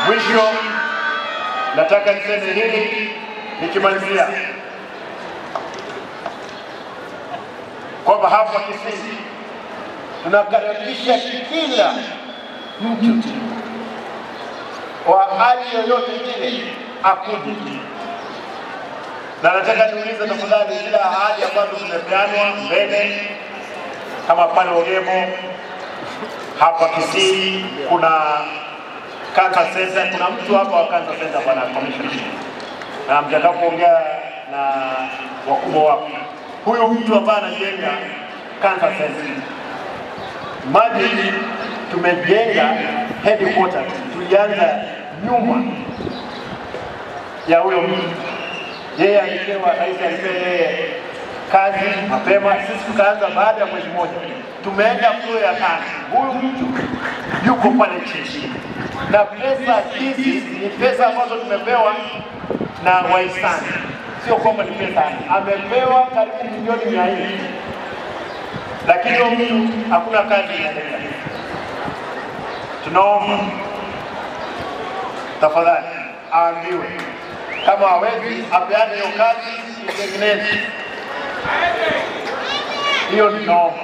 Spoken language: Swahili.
Mwisho nataka niseme hili nikimalizia kwamba hapa Kisii tunakaribisha kila mtu wa hali yoyote ile akuje. Na nataka niulize tafadhali, zile ahadi ambazo zimepeanwa mbele kama pale Ogemo, hapa Kisii kuna Cancer Center, kuna mtu hapa wa Cancer Center, bwana commissioner, na mtakapoongea na wakubwa wako, huyu mtu ambaye anajenga Cancer Center, maji tumejenga headquarters, tulianza nyuma ya huyo mtu. Yeye alipewa, rais alipewa yeye kazi mapema, sisi tukaanza baada ya mwezi mmoja. Tumeenda floor ya 5. Huyu mtu yuko pale chini, na pesa hizi ni pesa ambazo tumepewa na wahisani, sio kwamba ni pesa. Amepewa karibu milioni 400, lakini huyo mtu hakuna kazi inaendelea. Tunaomba tafadhali aambiwe, kama hawezi apeane hiyo kazi itengeneze. Hiyo ninaomba.